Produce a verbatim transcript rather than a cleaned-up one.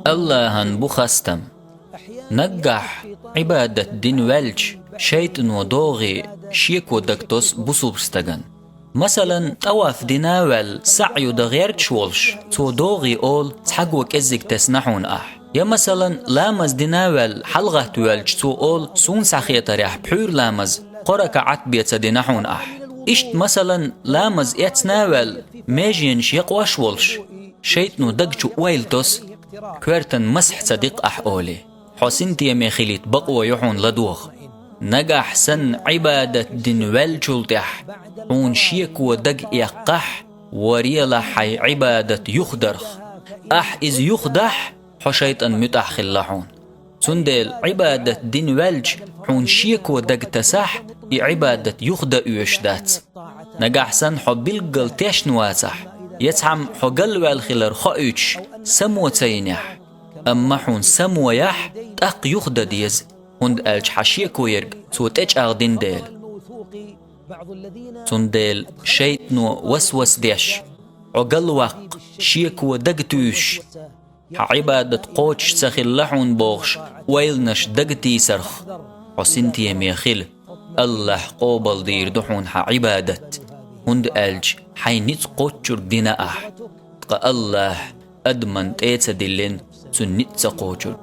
Аллахьан бу хастам. Наггахь Ӏибадат дина ваьлча, шайтӀано догӀий шеко дага тосу бусулба стагана. Масалан, тӀаваф дина а ваьлла, саӀю дан гӀерташ волуш, цо догӀий олу: «Цхьаго кӀеззиг тесна хьуна ахь». Я, масалан, ламаз дина а ваьлла, хьалагӀатта воьлча, цо олу: «Суна схьахетарехь, пхьуьйра ламаз кхо ракаӀат бен ца дина хьуна ахь». Иштта, масалан, ламаз эцна а ваьлла, меженаш якъош волуш, шайтӀано дага чу ойла тосу: «Коьртан масхь ца дикъ ахь», — олий. Хьо синтеме хилийта бакъо ю хьуна ладогӀа. Нагахь санна Ӏибадат дина ваьллачул тӀаьхьа хьуна шеко дага эккхахь, варелахь хьайн Ӏибадат юхадарх. Ахь иза юхадахь, хьо шайтӀан муьтӀахь хилла хьуна. Цундела Ӏибадат дина ваьлча, хьуна шеко дага тасахь, и Ӏибадат юхадан оьшуш дац. Нагахь санна хьо билггал тешна вацахь, я цхьамма хьо галваьлла хилар хоуьйтуш, само ца йинехь, амма хьуна само яхь, тӀаккха юхадан деза, хӀунда аьлча хьан шеко ерг цо тӀечӀагӀдина дела. Цундела шайтӀано васвас деш, хьо галваккха, шеко дага туьйсуш, хьан Ӏибадат кхочуш ца хилла хьуна бохуш, ойланаш дага тийсарх, хьо синтеме хила. Аллахь къобалдийр ду хьуна хьан Ӏибадат, хӀунда аьлча хьайн ницкъ кхоччург дина ахь, ткъа Аллахь адаман тӀе ца диллина цуьнан ницкъ ца кхочург.